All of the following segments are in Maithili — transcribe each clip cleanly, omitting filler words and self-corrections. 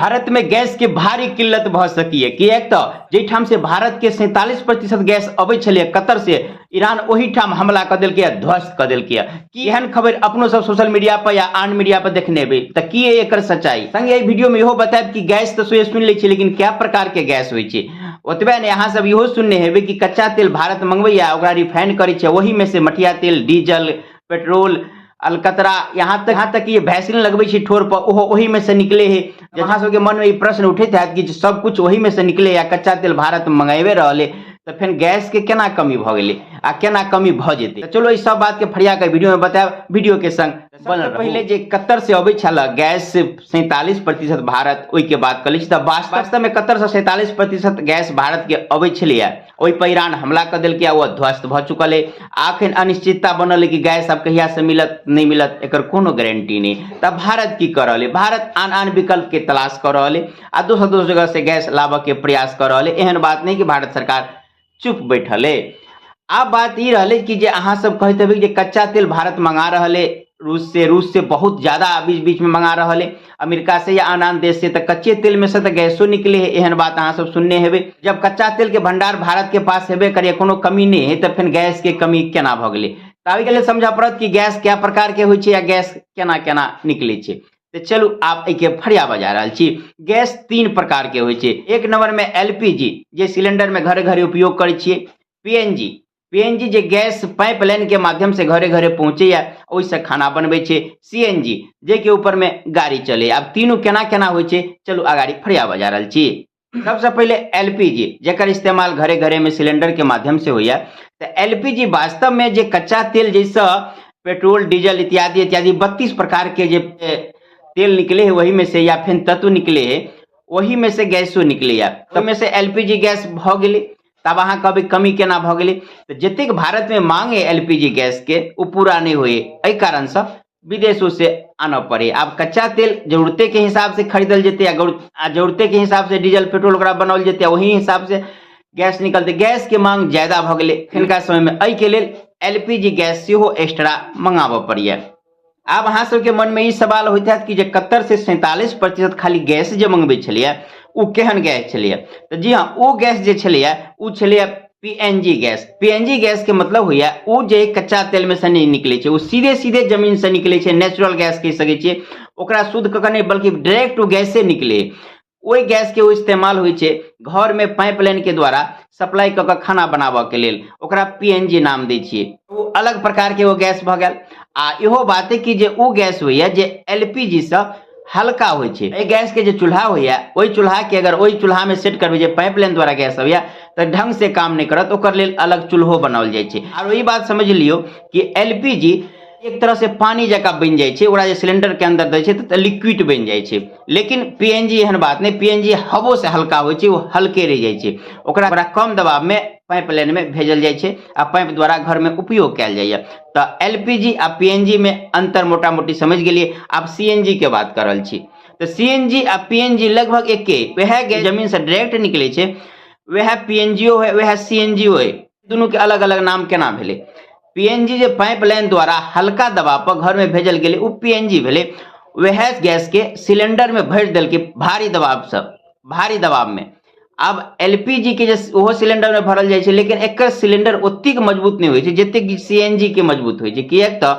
भारत में गैस के भारी किल्लत भऽ सकैए, किएक तऽ जाहिठाम से भारत के 47% गैस अबै छलैए कतर से, ईरान ओहिठाम हमला कऽ देलकै आ ध्वस्त कऽ देलकै। की एहन खबर अपनो सब सोशल मीडिया पर या आन मीडिया पर देखने हेबै? तऽ की अइ एकर सच्चाई? संगे एहि वीडियो में इहो बतायब कि गैस तऽ सोए सुनि लै छी, लेकिन कए प्रकार के गैस होइ छै। ओतबे नहि, अहाँ सब इहो सुनने हेबै कि कच्चा तेल भारत मंगबैया, ओकरा रिफाइन करै छै, ओहिमे से मटिया तेल, डीजल, पेट्रोल, अलकतरा, यहाँ तक कि वैसलीन लगबै छी ठोर पर, ओहो ओहिमे से निकले है। अहाँ सबके मन में ई प्रश्न उठैत हैत कि सब कुछ ओहिमे से निकले या कच्चा तेल भारत मंगेबे रहले, तऽ फेर गैस के केना कमी भऽ गेलै आ केना कमी भऽ जेतै? तऽ चलो, ई सब बात के फरिया के वीडियो में बतायब। वीडियो के संग बनल। पहिले जे कतर से अबै छल गैस 47% भारत, ओहिके बात कऽ लै छी। तऽ वास्तव में कतर से 47% गैस भारत के अबै छलैया, ओहि पर ईरान हमला कऽ देलकै आ ओ ध्वस्त भऽ चुकल अइ। आखिर अनिश्चितता बनल अइ कि गैस आब कहिया से मिलत, नहि मिलत, एकर कोनो गारंटी नहि। तऽ भारत की कऽ रहल अइ? भारत आन आन विकल्प के तलाश कऽ रहल अइ आ दोसर दोसर जगह से गैस लाबऽ के प्रयास कऽ रहल अइ। एहन बात नहि कि भारत सरकार चुप बैठल अइ। आब बात ई रहलै कि जे अहाँ सब कहैत हेबै जे कच्चा तेल भारत मंगा रहल अइ रूस से, रूस से बहुत ज्यादा बीच बीच में मंगा रहल अइ, अमेरिका से या आन आन देश से, तऽ कच्चे तेल में से तऽ गैसो निकले है। एहन बात अहाँ सब सुनने हेबै। जब कच्चा तेल के भंडार भारत के पास हेबे करे, कोनो कमी नहि है, तऽ फेर गैस के कमी केना भऽ गेलै? तऽ एहिके लेल समझऽ पड़त कि गैस कए प्रकार के होइ छै या गैस केना केना निकलै छै। तऽ चलू, आब एहिके फरिया बजा रहल छी। गैस तीन प्रकार के होइ छै। एक नंबर में एलपीजी, जे सिलेंडर में घरे घरे उपयोग करै छियै। पीएनजी, पीएनजी जे गैस पाइपलाइन के माध्यम से घरे घरे पहुंचैया, ओहिसँ खाना बनबै छै। सीएनजी, जाहिके ऊपर में गाड़ी चले। आब तीनू केना केना होइ छै, चलू अगाड़ी फरिया बजा रहल छी। सबसे पहिले एलपीजी, जेकर इस्तेमाल घरे घरे में सिलेंडर के माध्यम से होइया। तऽ एलपीजी वास्तव में जे कच्चा तेल, जैसे पेट्रोल, डीजल इत्यादि इत्यादि 32 प्रकार के जे तेल निकले है, वही में से या फिर तत्व निकले है, वही में से गैसो निकले है, तो में से एलपीजी गैस भऽ गेलै। तब अहाँ कहबै कमी केना भऽ गेलै? तऽ जतेक भारतमे मांग है एलपीजी गैस के, ओ पूरा नहि होइए। एहि कारणसँ विदेशो से आनऽ पड़े। आब कच्चा तेल जरूरते के हिसाब से खरीदल जेतै आ जरूरते के हिसाब से डीजल, पेट्रोल ओकरा बनाओल जेतै आ ओही हिसाब से गैस निकलतै। गैस के मांग ज्यादा भऽ गेलै एखनका समयमे, एहिके लेल एलपीजी गैस सेहो एक्स्ट्रा मंगाबऽ पड़ैए। आब अहाँ सबके मनमे ई सवाल होइत हैत कि जे कतर से 47% खाली गैस जे मंगबै छलैए, ओ केहन गैस छलैए? तऽ जी हाँ, ओ गैस जे छलैए, ओ छलैए पीएनजी गैस। पीएनजी गैस के मतलब होइए ओ जे कच्चा तेल में से नहि निकलै छै, ओ सीधे सीधे जमीन से निकलै छै। नेचुरल गैस कहि सकै छियै ओकरा। शुद्ध कऽ कऽ नहि, बल्कि डायरेक्ट ओ गैसे निकले। ओहि गैस के ओ इस्तेमाल होइ छै घर में पाइप लाइन के द्वारा सप्लाई कऽ कऽ खाना बनाबऽ के लेल। ओकरा पीएनजी नाम दै छियै। ओ अलग प्रकार के ओ गैस भऽ गेल। आ इहो बात है कि जे ओ गैस होइए जे एलपीजी सँ हल्का होइ छै। एहि गैस के जे चूल्हा होइए, ओहि चूल्हा के अगर ओहि चूल्हा में सेट करबै जे पाइप लाइन द्वारा गैस अबैया, तऽ ढंग से काम नहि करत। ओकर लेल अलग चूल्हो बनाओल जाइ छै। आर ई बात समझ लियौ कि एलपीजी एक तरह से पानी जकाँ बनि जाइ छै। ओकरा जे सिलेंडर के अंदर दै छै तऽ लिक्विड बनि जाइ छै। लेकिन पीएनजी एहन बात नहि। पीएनजी हवो से हल्का होइ छै, ओ हल्के रहि जाइ छै। ओकरा बड़ा कम दबाव में पाइप लाइन में भेजल जाइ छै आ पाइप द्वारा घर में उपयोग कयल जाइए। तऽ एलपीजी आ पीएनजी में अंतर मोटा मोटी समझ गेलियै। आब सीएनजी के बात कर रहल छी। तऽ सीएनजी आ पीएनजी लगभग एके। वएह गैस जमीन से डायरेक्ट निकलै छै, वएह पीएनजीओ है, वएह सीएनजीओ है। दुनू के अलग अलग नाम केना भेलै? पीएनजी जे पाइप लाइन द्वारा हल्का दबाव पर घर में भेजल गेलै, ओ पीएनजी भेलै। वएह गैस के सिलेंडर में भरि देलकै भारी दबाव से, भारी दबाव में। आब एलपीजी के जे ओहो सिलेंडर में भरल जाइ छै, लेकिन एकर सिलेंडर ओतेक मजबूत नहि होइ छै जतेक सीएनजी के मजबूत होइ छै, किएक तऽ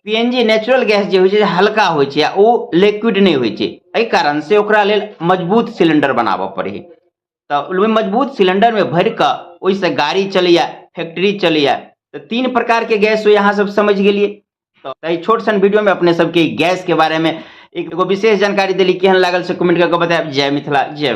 पीएनजी नेचुरल गैस जे होइ छै, हल्का होइ छै आ ओ लिक्विड नहि होइ छै। एहि कारण से ओकरा लेल मजबूत सिलेंडर बनाबऽ पड़ै है। तऽ ओहि मजबूत सिलेंडर में भरि कऽ ओहिसँ गाड़ी चलैया, फैक्ट्री चलैया। तऽ तीन प्रकार के गैस होइए, अहाँ सब समझ गेलियै। तऽ एहि छोट सन वीडियो में अपने सबके गैस के बारे में एक एगो विशेष जानकारी देली। केहन लागल से कमेंट कऽ के बतायब। जय मिथिला, जय मैथिली।